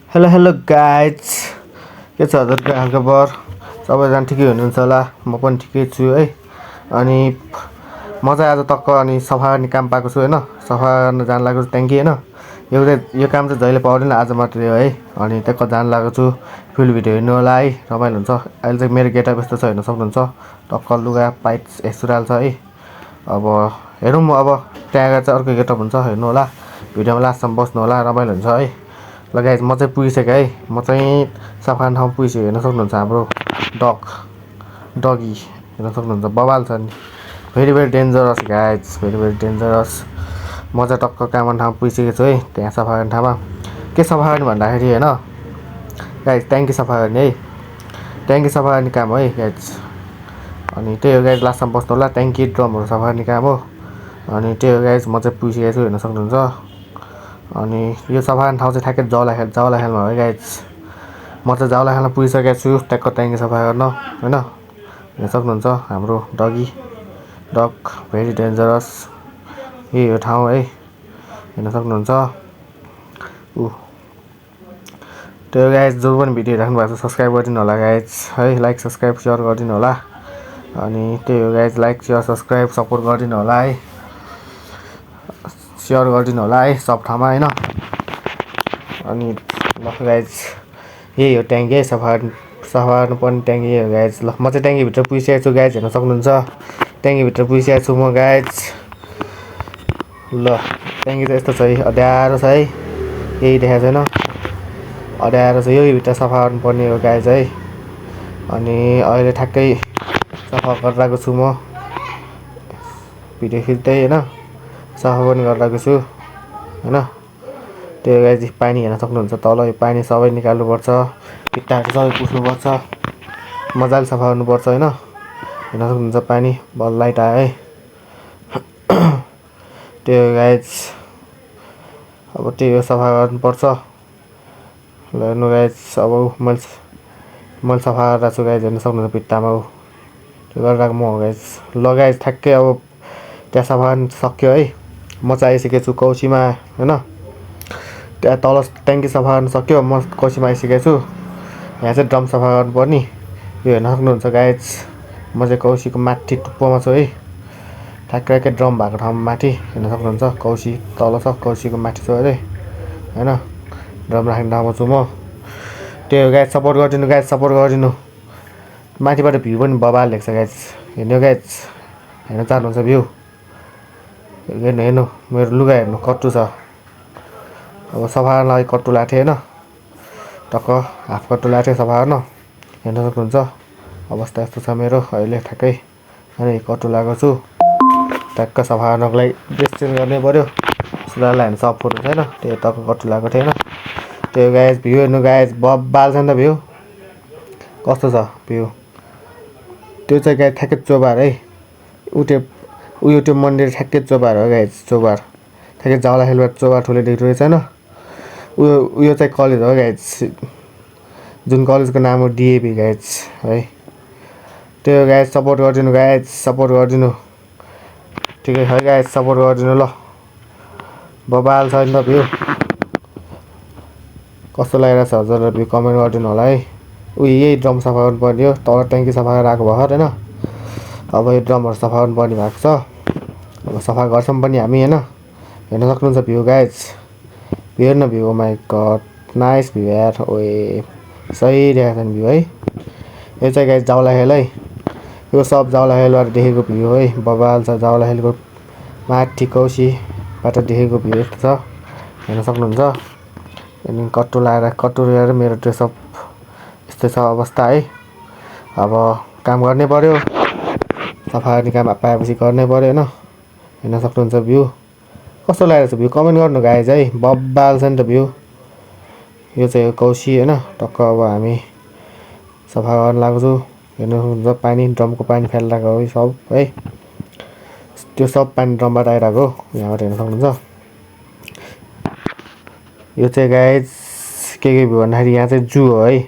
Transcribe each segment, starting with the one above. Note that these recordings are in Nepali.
हेलो गाइज के छ हजुरको हालखबर सबैजना ठिकै हुनुहुन्छ होला म पनि ठिकै छु है अनि म चाहिँ आज टक्क अनि सफा गर्ने काम पाएको छु हैन सफा गर्न जान लागेको छु ट्याङ्की हैन यो काम चाहिँ जहिले पाउँदैन आज मात्रै हो है अनि त्यहाँ जान लागेको छु फुल भिडियो हेर्नु होला है रमाइलो हुन्छ अहिले चाहिँ मेरो गेटअप यस्तो छ हेर्न सक्नुहुन्छ टक्क लुगा पाइट सुरुवाल छ है अब हेरौँ अब त्यहाँ गएर चाहिँ अर्को गेटअप हुन्छ हेर्नु होला भिडियोमा लास्टसम्म बस्नु होला रमाइलो हुन्छ है ल गाइज म चाहिँ पुगिसकेँ है म चाहिँ सफा गर्ने ठाउँ पुगिसकेँ हेर्न सक्नुहुन्छ हाम्रो डगी हेर्न सक्नुहुन्छ बवाल छ नि very dangerous guys very dangerous म चाहिँ टक्क काम गर्ने ठाउँ पुगिसकेको छु है त्यहाँ सफा गर्ने ठाउँमा के सफा गर्ने भन्दाखेरि होइन गाइज ट्याङ्की सफा गर्ने है ट्याङ्की सफा गर्ने काम हो है गाइज अनि त्यही हो गाइज लास्टमा बस्नु होला ट्याङ्की ड्रमहरू सफा गर्ने काम हो अनि त्यही हो गाइज म चाहिँ पुगिसकेको छु हेर्न सक्नुहुन्छ अनि यो सफा गर्ने ठाउँ चाहिँ ठ्याक्कै जाउलाखेलमा हो है गाइज म चाहिँ जाउलाखेलमा पुगिसकेको छु ट्याक्क ट्याङ्की सफा गर्न होइन हेर्न सक्नुहुन्छ हाम्रो डग भेरी डेन्जरस यही हो ठाउँ है हेर्न सक्नुहुन्छ त्यो गाइज जो पनि भिडियो राख्नु भएको छ सब्सक्राइब गरिदिनु होला गाइज है लाइक सब्सक्राइब सेयर गरिदिनु होला अनि त्यही हो guys like share subscribe support गरिदिनु होला है सेयर गरिदिनु होला है सब ठाउँमा होइन अनि ल गाइज यही हो ट्याङ्की है सफा गर्नुपर्ने ट्याङ्की हो गाइज ल म चाहिँ ट्याङ्कीभित्र पुगिसकेको छु गाइज हेर्न सक्नुहुन्छ ट्याङ्कीभित्र पुगिसकेको छु म गाइज ल ट्याङ्की चाहिँ यस्तो छ है अँध्यारो छ है यही देखाएको छैन अँध्यारो छ यही भित्र सफा गर्नुपर्ने हो गाइज है अनि अहिले ठ्याक्कै सफा गरिरहेको छु म भिडियो खिच्दै होइन सफा पनि गरिरहेको छु होइन त्यो गाइज पानी हेर्न सक्नुहुन्छ तल यो पानी सबै निकाल्नुपर्छ भित्ताहरू सबै पुस्नुपर्छ मजाले सफा गर्नुपर्छ होइन हेर्न सक्नुहुन्छ पानी बल लाइट आयो है त्यो गाइज अब त्यही हो सफा गर्नुपर्छ ल हेर्नु गाइज अब मैले सफा गरिरहेको छु गाइज हेर्न सक्नुहुन्छ भित्तामा त्यो गरिरहेको म हो गाइज ल गाइज ठ्याक्कै अब त्यहाँ सफा गर्न सक्यो है म चाहिँ आइसकेको छु कौसीमा होइन त्यहाँ तल ट्याङ्की सफा गर्न सक्यो म कौसीमा आइसकेको छु यहाँ चाहिँ ड्रम सफा गर्नुपर्ने यो हेर्न सक्नुहुन्छ गाइज म चाहिँ कौसीको माथि टुप्पोमा छु है ठ्याक्कै ड्रम भएको ठाउँमा माथि हेर्न सक्नुहुन्छ कौसी तल छ कौसीको माथि छु अरे होइन ड्रम राख्ने ठाउँमा छु म त्यही हो गाइज सपोर्ट गरिदिनु माथिबाट भ्यू पनि बबाल देख्छ गाइज हेर्नु गाइज हेर्न चाहनुहुन्छ भ्यू हेर्नु मेरो लुगा हेर्नु कट्टु छ अब सफा गर्नलाई कट्टु लाएको थिएँ होइन टक्क हाफ कट्टु लाएको थिएँ सफा गर्न हेर्न सक्नुहुन्छ अवस्था यस्तो छ मेरो अहिले ठ्याक्कै अनि कट्टु लगाएको छु ट्याक्क सफा गर्नको लागि ड्रेस चेन्ज गर्नै पऱ्यो सुरुवाललाई हेर्नु सब फोटो छैन त्यही टक्क कट्टु लगाएको थिएँ होइन त्यो गाइज भ्यू हेर्नु गाइज बबाल छ नि त भ्यू कस्तो छ भ्यू त्यो चाहिँ गाइज ठ्याक्कै चोबार है उयो त्यो मन्दिर ठ्याक्कै चोबार हो गाइज चोबार ठ्याक्कै जाउँदाखेरि चोबार ठुलो देखिरहेको छैन उयो चाहिँ कलेज हो गाइज जुन कलेजको नाम हो डिएभी गाइज है त्यो गाइज सपोर्ट गरिदिनु ठिकै है गाइज सपोर्ट गरिदिनु ल बबाल छ नि त भ्यू कस्तो लागिरहेको छ हजुरलाई भ्यू कमेन्ट गरिदिनु होला है यही ड्रम सफा गर्नुपर्ने हो तल ट्याङ्की सफा गरेर आएको भर्खर होइन अब यो ड्रमहरू सफा गर्नुपर्ने भएको छ अब सफा गर्छौँ पनि हामी होइन हेर्न सक्नुहुन्छ भ्यू गाइज भ्यू हेर्न view my God nice view यार ओए सही देखाएको छ नि भ्यू है यो चाहिँ गाइज जाउलाखेल है यो सब जाउलाखेलबाट देखेको भ्यू है बबाल छ जाउलाखेलको माथि कौसीबाट देखेको भ्यू यस्तो छ हेर्न सक्नुहुन्छ अनि कट्टु लगाएर मेरो ड्रेसअप यस्तै छ अवस्था है अब काम गर्नै पऱ्यो सफा गर्ने काम पाएपछि गर्नै पऱ्यो होइन हेर्न सक्नुहुन्छ भ्यू कस्तो लागेको छ भ्यू कमेन्ट गर्नु गाइज है बबाल छ नि त भ्यू यो चाहिँ हो कौसी होइन टक्क अब हामी सफा गर्न लाग्छु हेर्न सक्नुहुन्छ पानी ड्रमको पानी फालिरहेको हो सब है त्यो सब पानी ड्रमबाट आइरहेको हो यहाँबाट हेर्न सक्नुहुन्छ यो चाहिँ गाइज के भ्यू भन्दाखेरि यहाँ चाहिँ जू हो है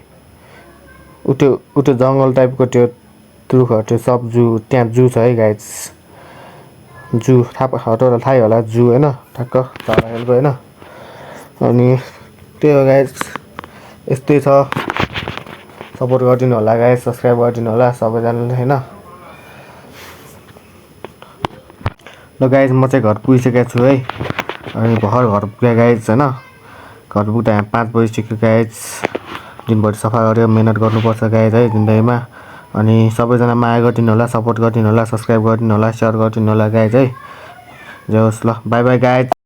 उठ्यो जङ्गल टाइपको त्यो रुखहरू त्यो सब त्यहाँ जू छ है गाइज जू थाहै होला जू होइन ठ्याक्क जाउँलाखेलको होइन अनि त्यही हो गाइज यस्तै छ सपोर्ट गरिदिनु होला गाइज सब्स्क्राइब गरिदिनु होला सबैजनाले हैन ल गाइज म चाहिँ घर पुगिसकेको छु है अनि भर्खर घर पुगे गाइज हैन घर पुग्दा 5 बजिसक्यो गाइज दिनभरि सफा गरेर मेहनत गर्नुपर्छ गाइज है जिन्दगीमा अनि सबैजना माया गरिदिनु होला सपोर्ट गरिदिनु होला सब्स्क्राइब गरिदिनु होला शेयर गरिदिनु होला गाइज है जे होस् ल बाइ बाइ गाइज